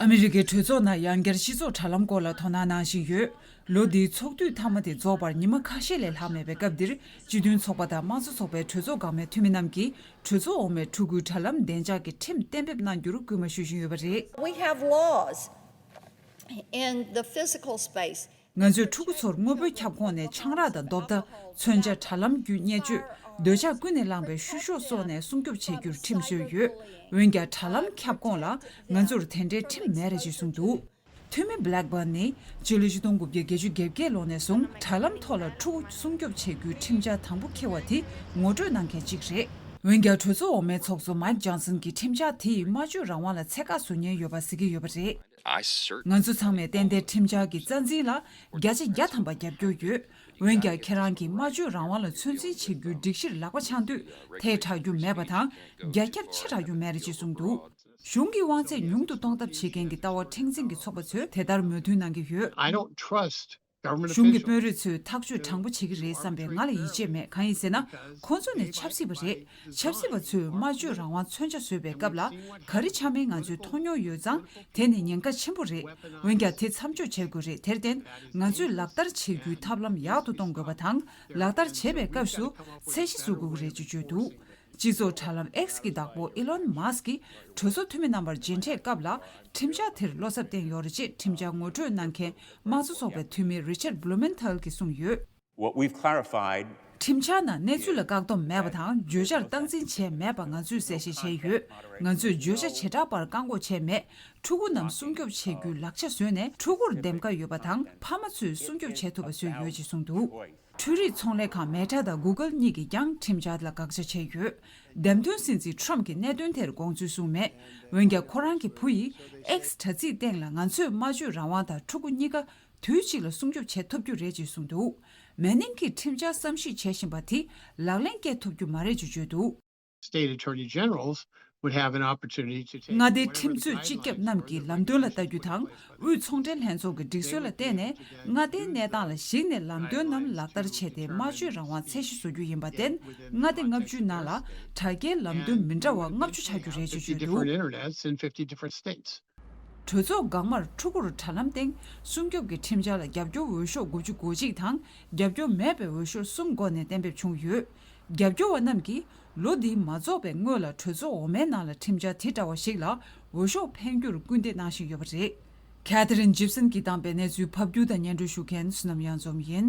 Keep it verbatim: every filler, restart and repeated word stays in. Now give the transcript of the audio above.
ཨ་མི་རི་ཀའི་གྲོས་ཚོགས་ནང་ཡང་བསྐྱར་སྤྱི་ཚོགས་དྲ་ལམ་སྐོར་ལ་དོ་སྣང་གནང་བཞིན་ཡོད། ལོ་འདིའི་ཚོགས་དུས་མཐའ་མ་དེ་རྫོགས་པར་ཉི་མ་ཁ་ཤས་ལས་ལྷག་མེད་པའི་སྐབས་འདིར། སྤྱི་མཐུན་ཚོགས་པ་དང་དམངས་གཙོ་ཚོགས་པའི་གྲོས་ཚོགས་འགག་མའི་འཐུས་མི་རྣམས་ཀྱིས་གྲོས་ཚོགས་འོག་མའི་ཕྲུ་གུའི་དྲ་ལམ་བདེ་འཇགས་ཀྱི་ཁྲིམས་གཏན་འབེབས་གནང་རྒྱུར་སྐུལ་མ་ཞུ་བཞིན་ཡོད་པ་རེད། We have laws in the physical space. ང་ཚོས་ཕྲུ་གུ་ཚོར་དངོས་པོའི་ཁྱབ་ཁོངས་ནས་ཆང་རག་དང་རྡོག་རྡ། མཚོན་ཆ། དྲ་ལམ་བརྒྱུད་བརྙས་བཅོས། འདོད་ཆགས་ཀུན་ནས་བསླངས་པའི་བཤུ་གཞོག་སོགས་ནས་སྲུང་སྐྱོབ་བྱེད་རྒྱུར་ཁྲིམས་བཟོས་ཡོད། འོན་ཀྱང་དྲ་ལམ་ཁྱབ་ཁོངས་ལ་ང་ཚོར་དེ་འདྲའི་ཁྲིམས་མེད་རེད་ཅེས་གསུངས་འདུག། འཐུས་མི་Blackburn་ནི་སྤྱི་ལོ་ཆིག་སྟོང་དགུ་བརྒྱ་བརྒྱད་ཅུ་གྱ་བརྒྱད་ལོ་ནས་བཟུང་དྲ་ལམ་ཐོག་ལ་ཕྲུ་གུ་སྲུང་སྐྱོབ་བྱེད་རྒྱུའི་ཁྲིམས་འཆར་དང་པོ་འཁྱེར་བ་དེ་ངོ་སྤྲོད་གནང་མཁན་གཅིག་རེད། འོན་ཀྱང་གྲོས་ཚོགས་འོག་མའི་ཚོགས་གཙོ་Mike Johnson་གྱིས་ཁྲིམས་འཆར་དེ་ཡིས་སྨྲ་བརྗོད་རང་དབང་ལ་ཚད་བཀག་བཟོ་ཉེན་ཡོད་པ་གཟིགས་ཀྱི་ཡོད་པ་རེད། I cer- ང་ཚོ་ཚང་མས་ཏན་ཏན་ཁྲིམས་འཆར་གྱི་རྩ་འཛིན་ལ་བརྒྱ་ཆ་བརྒྱ་ཐམ་པ་རྒྱབ་སྐྱོར་ཡོད། འོན་ཀྱང་ཁྱེད་རང་གིས་སྨྲ་བརྗོད་རང་དབང་ལ་ཚོད་འཛིན་བྱེད་རྒྱུའི་སྒྲིག་གཞིར་ལག་པ་འཆང་དུས་དེ་དྲག་རྒྱུ་མེད་པ་དང་། རྒྱ་ཁྱབ་ཆེ་དྲགས་རྒྱུ་མེད་རེད་ཅེས་གསུངས་འདུག། གཞུང་གི་དབང་ཚད་ཉུང་དུ་གཏོང་ཐབས་བྱེད་མཁན་གྱི་ལྟ་བ་མཁྲེགས་འཛིན་གྱི་ཚོགས་པ་ཚོས་དེ་ལྟར་མོས་མཐུན་གནང་གི་ཡོད། I don't trust government officials. གཞུང་གི་དཔོན་རིགས་ཚོས་ཐག་གཅོད་དྲང་པོ་བྱེད་ཀྱི་རེད་བསམ་པའི་ང་ལ་ཡིད་ཆེས་མེད། གང་ཡིན་ཟེར་ན། ཁོང་ཚོ་ནི་ཆབ་སྲིད་པ་རེད། ཆབ་སྲིད་པ་ཚོས་སྨྲ་བརྗོད་རང་དབང་མཚོན་ཆ་བཟོས་པའི་སྐབས་ལ་ག་རེ་ཆགས་མིན་ང་ཚོས་མཐོང་མྱོང་ཡོད་ཙང་། དེ་ནི་ཉེན་ཁ་ཆེན་པོ་རེད། འོན་ཀྱང་དེ་མཚམས་འཇོག་བྱེད་དགོས་རེད། དེར་བརྟེན་ང་ཚོས་ལག་བསྟར་བྱེད་རྒྱུའི་ཐབས་ལམ་ཡག་ཏུ་གཏོང་དགོས་པ་དང་། ལག་བསྟར་བྱེད་པའི་སྐབས་སུ་ཚད་གཞི་བཟོ་དགོས་ཀྱི་རེད་ཅེས་བརྗོད་འདུག། སྤྱི་ཚོགས་དྲ་ལམ་X་གི་བདག་པོ་Elon Musk་གིས་གྲོས་ཚོགས་འཐུས་མི་རྣམ་པར་མཇལ་འཕྲད་སྐབས་ལ། ཁྲིམས་འཆར་དེར་བློ་འཚབ་བསྟན་ཡོད་རེད་ཅེས་ཁྲིམས་འཆར་ངོ་སྤྲོད་གནང་མཁན་དམངས་གཙོ་ཚོགས་པའི་འཐུས་མི་Richard Blumenthal་གྱིས་གསུངས་ཡོད། What we've clarified. ཁྲིམས་འཆར་ནང་གནས་ཚུལ་ལ་བཀག་སྡོམ་མེད་པ་དང་བརྗོད་བྱར་སྟངས་འཛིན་བྱས་མེད་པ་ང་ཚོས་གསལ་བཤད་བྱས་ཡོད། ང་ཚོས་བརྗོད་བྱ་བྱེ་བྲག་པར་བཀག་འགོག་བྱས་མེད། ཕྲུ་གུ་རྣམས་སྲུང་སྐྱོབ་བྱེད་རྒྱུའི་ལག་ཆ་བཟོས་ནས་ཕྲུ་གུར་འདེམས་ཀ་ཡོད་པ་དང་ཕ་མ་ཚོས་སྲུང་སྐྱོབ་བྱེད་ཐུབ་པ་བཟོས་ཡོད་ཅེས་གསུངས་འདུག། འཕྲུལ་རིག་ཚོང་ལས་ཁང་Meta་དང་Google་གཉིས་ཀྱིས་ཀྱང་ཁྲིམས་འཆར་ལ་དགག་བྱ་བྱས་ཡོད། འདེམས་ཐོན་སྲིད་འཛིན་Trump་གྱིས་གནད་དོན་དེར་དགོངས་ཚུལ་གསུངས་མེད། འོན་ཀྱང་ཁོ་རང་གི་བུ་ཡིས་X་དྲ་ཚིགས་སྟེང་ལ་ང་ཚོས་སྨྲ་བརྗོད་རང་དབང་དང་ཕྲུ་གུ་གཉིས་ཀ་དུས་གཅིག་ལ་སྲུང་སྐྱོབ་བྱེད་ཐུབ་རྒྱུ་རེད་ཅེས་གསུངས་འདུག། མེ་ནིང་གིས་ཁྲིམས་འཆར་བསམ་གཞིག་བྱེད་བཞིན་པ་དེ་ལག་ལེན་བཀལ་ཐུབ་རྒྱུ་མ་རེད་ཅེས་བརྗོད་འདུག། State Attorney Generals would have an opportunity to take མངའ་སྡེའི་ཁྲིམས་རྩོད་སྤྱི་ཁྱབ་རྣམས་ཀྱི་ལམ་སྟོན་ལ་ལྟ་རྒྱུ་དང་། དབུས་ཚོང་འབྲེལ་ལྷན་ཚོགས་ཀྱི་སྒྲིག་སྲོལ་ལ་བརྟེན་ནས་མངའ་སྡེའི་གནས་སྟངས་ལ་གཞིགས་ནས་ལམ་སྟོན་རྣམས་ལག་བསྟར་བྱས་ཏེ་སྨྲ་བརྗོད་རང་དབང་ཚད་གཞི་བཟོ་རྒྱུ་ཡིན་པར་བརྟེན། མངའ་སྡེ་ལྔ་བཅུའི་ནང་ལ་དྲ་རྒྱའི་ལམ་སྟོན་མི་འདྲ་བ་ལྔ་བཅུ་ཆགས་རྒྱུ་རེད་ཅེས་བརྗོད་འདུག། Different internets in fifty different states. གྲོས་ཚོགས་འགག་མར་ཕྲུ་གུར་དྲ་ལམ་སྟེང་སྲུང་སྐྱོབ་ཀྱི་ཁྲིམས་འཆར་ལ་རྒྱབ་སྐྱོར་འོས་ཤོག་དགུ་བཅུ་གོ་གཅིག་དང་རྒྱབ་སྐྱོར་མེད་པའི་འོས་ཤོག་གསུམ་སྒོ་ནས་གཏན་འབེབས་བྱུང་ཡོད། རྒྱབ་སྐྱོར་བ་རྣམས་ཀྱིས་ལོ་འདིའི་མ་རྫོགས་པའི་སྔོན་ལ་གྲོས་ཚོགས་འོག་མའི་ནང་ལ་ཁྲིམས་འཆར་དེ་འདྲ་བ་ཞིག་ལ་འོས་ཤོག་འཕེན་རྒྱུར་སྐུལ་འདེད་གནང་བཞིན་ཡོད་པ་རེད། Catherine Gibson་གྱིས་བཏང་པའི་གནས་ཚུལ་ཕབ་སྒྱུར་དང་སྙན་སྒྲོན་ཞུ་མཁན་བསོད་ནམས་གཡང་འཛོམས་ཡིན།